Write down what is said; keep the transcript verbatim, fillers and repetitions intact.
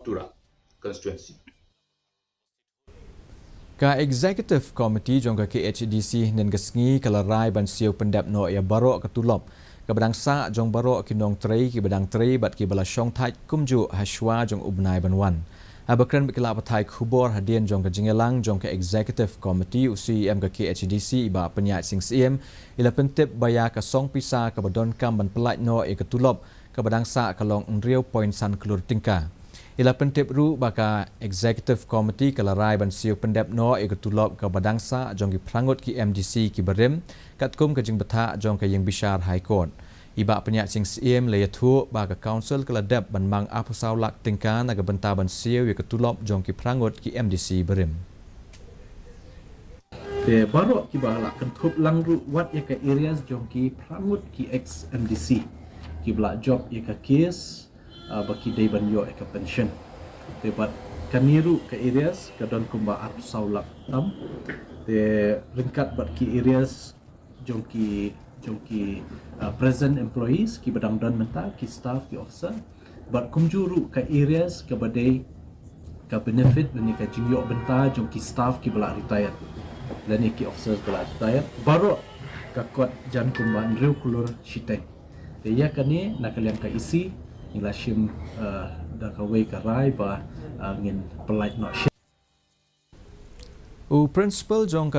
Tura constituency. Ka Executive Committee jong ka K H A D C hynnin ka sngi ka la rai ban siew pyndep noh ïa baroh ka tulop kaba dang sah jong baroh ki nongtrei kiba dang trei bad kiba la shong thait kumjuh ha shuwa jong u bnai ban wan. Haba kren bad ki lad pathai khubor hadien jong ka jingïalang jong ka Executive Committee, u C E M ka K H A D C, i Bah Pynïaid Sing Syiem, i la pyntip ba ïa ka song pisa kaba donkam ban pyllait noh ïa ka tulop kaba dang sah ka long hynriew point san klur tyngka. I la pyntip ruh ba ka Executive Committee ka la rai ban siew pyndep noh ïa ka tulop kaba dang sah jong ki phra ngut ki M D C kiba rim, katkum ka jingbthah jong ka ïingbishar High Court. I Bah Pynïaid Sing Syiem la ïathuh ba ka Council ka la dep ban mang arphew saw lak tyngka na ka bynta ban siew ïa ka tulop jong ki phra ngut ki M D C barim. Te baroh kiba la kynthup lang ruh wat ïa ka arrears jong ki phra ngut ki ex M D C kiba la jop ïa ka case, ah, ba ki dei ban ïoh ïa ka pension. Te bad kane ruh ka arrears ka don kumba arphew saw lak tam. Te ryngkat bad ki arrears jong ki, jong ki, ah, present employees kiba dang don mynta, ki staff, ki officer. Bad kumjuh ruh ka arrears kaba dei ka benefit lane ka jingïoh bynta jong ki staff kiba la retired lane ki officers ba la retired. Baroh ka kot jan kumba hynriew klur shiteng. Te ïa kane na ka liang ka E C ngi la shim, ah, da kawei ka rai ba, ah, ngin pyllait noh sha. U Principal jong ka